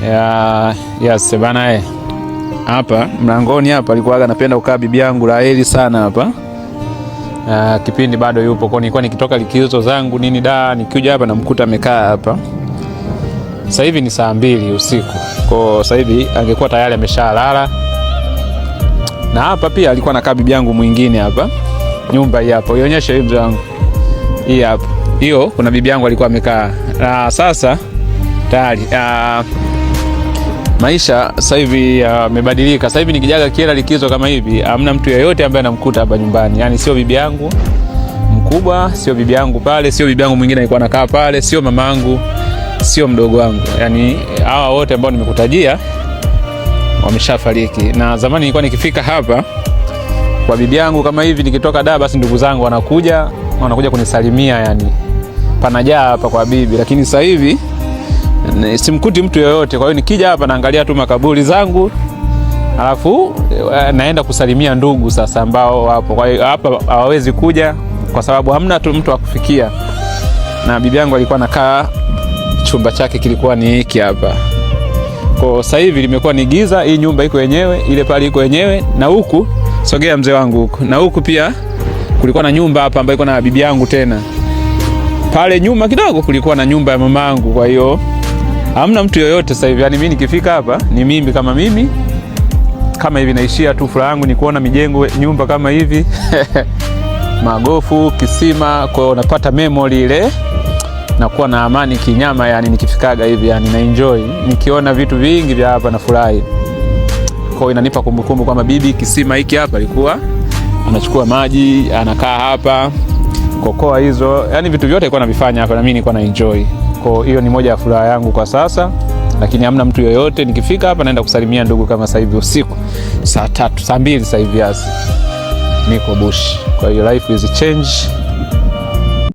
Ya, yes bana eh. Hapa mlangoni hapa alikuwa anapenda kukaa bibi yangu Raheli sana hapa. Kipindi bado yupo kwa nilikuwa nikitoka likizo zangu nini da, nikikuja hapa namkuta amekaa hapa. Sasa hivi ni saa 2 usiku. Kwa sasa hivi angekuwa tayari ameshalala. Na hapa pia alikuwa anakaa bibi yangu mwingine hapa. Nyumba hii hapo. Ionyeshe hii mzee wangu. Hii hapo. Hiyo kuna bibi yangu alikuwa amekaa. Na sasa tayari maisha sasa hivi yamebadilika. Sasa hivi nikijaga Kyela likizo kama hivi, hamna mtu yeyote ambaye anamkuta hapa nyumbani. Yaani sio bibi yangu mkubwa, sio bibi yangu pale, sio bibi yangu mwingine alikuwa anakaa pale, sio mama yangu, sio mdogo wangu. Yaani hawa wote ambao nimekutajia wameshafariki. Na zamani nilikuwa nikifika hapa kwa bibi yangu kama hivi, nikitoka da, basi ndugu zangu wanakuja kunisalimia, yani panajaa hapa kwa bibi, lakini sasa hivi simkuti mtu yoyote. Kwa hiyo nikija hapa naangalia tu makaburi zangu, alafu naenda kusalimia ndugu sasa ambao wapo. Kwa hiyo hapa hawawezi kuja kwa sababu hamna tu mtu wa kufikia. Na bibi yangu alikuwa anakaa, chumba chake kilikuwa ni hiki hapa. Kwa sasa hivi limekuwa ni giza, hii nyumba iko yenyewe, ile pale iko yenyewe, na huku sogea mzee wangu huku. Na huku pia kulikuwa na nyumba hapa ambayo iko na bibi yangu tena. Pale nyuma kidogo kulikuwa na nyumba ya mamangu, kwa hiyo hamna mtu yoyote sasa hivi. Yani mimi nikifika hapa ni mimi kama mimi kama hivi naishia tu. Furaha yangu ni kuona mijengo, nyumba kama hivi magofu, kisima. Kwa hiyo unapata memory ile na kuwa na amani kinyama, yani nikifikaga hivi yani na enjoy nikiona vitu vingi vya hapa na furahi. Kwa hiyo inanipa kumbukumbu kwamba bibi kisima hiki hapa alikuwa anachukua maji, anakaa hapa, kokoa hizo, yani vitu vyote alikuwa anavifanya hapa na mimi nilikuwa na enjoy. Kwa hiyo ni moja ya furaha yangu kwa sasa, lakini hamna mtu yoyote. Nikifika hapa naenda kusalimia ndugu kama sasa hivi usiku saa 3, saa 2 sasa hivi niko bush. Kwa hiyo life is change.